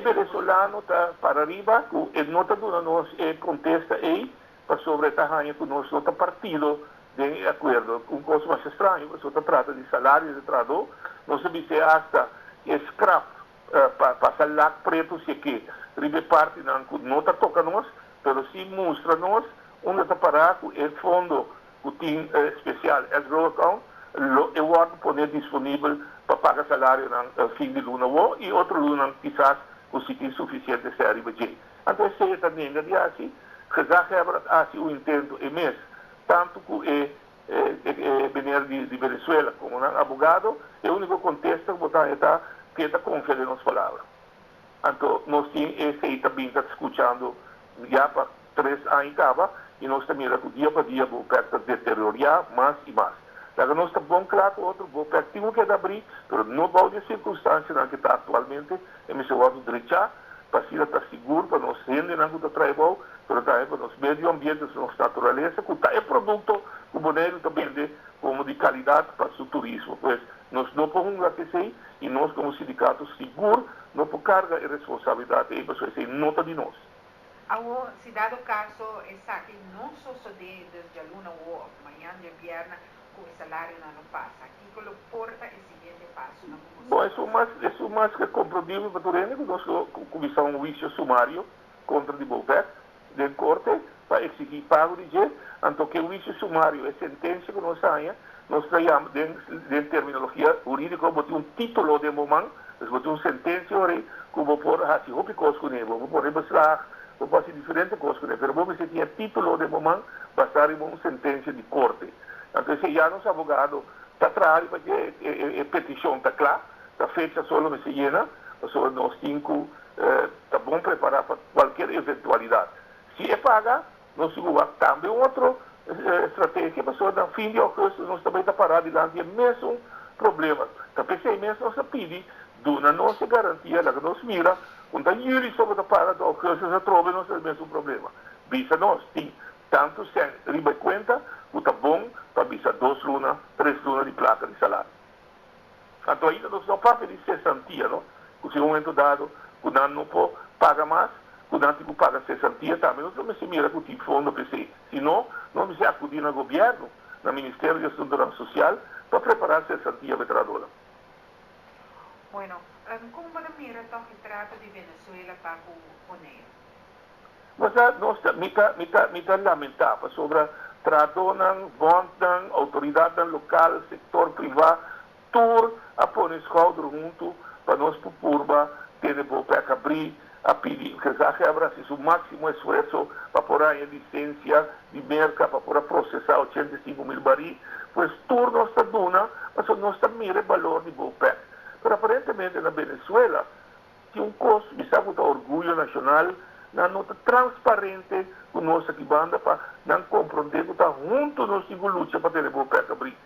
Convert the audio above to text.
Venezolano ta para riba, ku e no ta duna nos e kontesta ei, pasobra e ta haña ku nos no ta partido den e akuerdo. Un kos mas straño, pasobra ta trata di salario di trahadó. Nos a bis'é asta e skrap pa pasa lak pretu si e ke riba e partinan ku no ta toka nos, pero si mustra nos unda ta pará ku e fondo ku tin spesial escrow account lo e wòrdu pone disponibel pa paga salarionan fin di luna awo i otro lunanan kisas ku si tin sufisiente sè riba dje. Anto esei e ta nenga di hasi. Gezaghebber a hasi un intento e mes, tantu ku e meneer di Venezuela komo nan abogado. E úniko kontesta ku bo ta haña ta ku e ta konfia den nos palabra. Anto nos tin esei ta bin ta skuchando ya pa 3 aña kaba i nos ta mira ku dia pa dia Bopec ta deteriorá mas i mas. Laga nos ta bon kla ku otro: Bopec tin ku keda habrí, pero no bou di sirkunstansianan ku ta aktualmente. E mester wòrdu drechá pa asina ta sigur pa nos hendenan ku ta traha bou, pero tambe pa nos medio ambiente, nos naturalesa, ku ta e produkto ku Boneiru ta bende komo di kalidat pa su turismo. Pues nos no por hunga ku esei i nos komo sindikato sigur no por karga e responsabilidat ei, pasobra esei no ta di nos. Awo, si dado kaso esaki no sosodé desde djaluna òf mañan djabièrnè ku e salario no pasa, kiko lo por ta e siguiente paso? No? Bon, esei mas ku komprondibel pa tur hende ku nos kuminsá un huisio sumario kontra di Bopec den korte pa eksigí pago di dje. Anto ku huisio sumario e sentensia ku nos haña, nos ta yama den terminologia hurídiko, bo tin un título den bo man, dus bo tin un sentensia ora ku bo por hasi hopi kos kuné, bo por beslag, bo por hasi diferente kos kuné, pero bo mester tin título den bo man basá riba un sentensia di korte. Anto esei ya nos abogado ta trahando pa e petishon ta kla, ta fecha solo mester yena, pasobra nos tin ku ta bon prepará pa kualke eventualidat. Si e paga, nos sigur tambe un otro strategia, pasobra na fin di ougùstùs nos tambe ta pará dilanti e mesun problema. Ta p'esei mes nos a pidi, duna nos garantia, laga nos mira, ku ta yüli so ta paga, di ougùstùs atrobe nos e mesun problema. Bisa nos, tin tantu sèn riba kuenta, ku ta bon pa bisa 2 luna, 3 luna di plaka di salario. Anto ainda nos no papia di sesantia, no? Ku si un momento dado, ku nan no por paga mas, ku nan tin ku paga sesantia tambe, nos mester mira ku tin fondo p'esei. Si no, nos mester akudí na gobièrnu, na Ministerio di Asuntu Sosial, pa prepará sesantia pa trahadó. Bueno, kon bo ta mira toch e trato di Venezuela pa ku Boneiru? Mas nos mi ta lamentá pasobra trahadónan, bòntnan, outoridatnan lokal, sektor privá, tur a pone skouder huntu pa nos purba tene Bopec habrí, a pidi gezaghebber a hasi su máksimo esfuerso pa por haña lisensia di Merka pa por prosesá 85 mil barí. Pues tur nos ta duna, mas nos ta mira balor di Bopec. Pero aparentemente na Venezuela tin un kos, mi sa ku orguyo nashonal, nan no ta transparente ku nos aki banda pa nan komprondé ku ta huntu nos tin ku lucha pa tene Bopec habrí.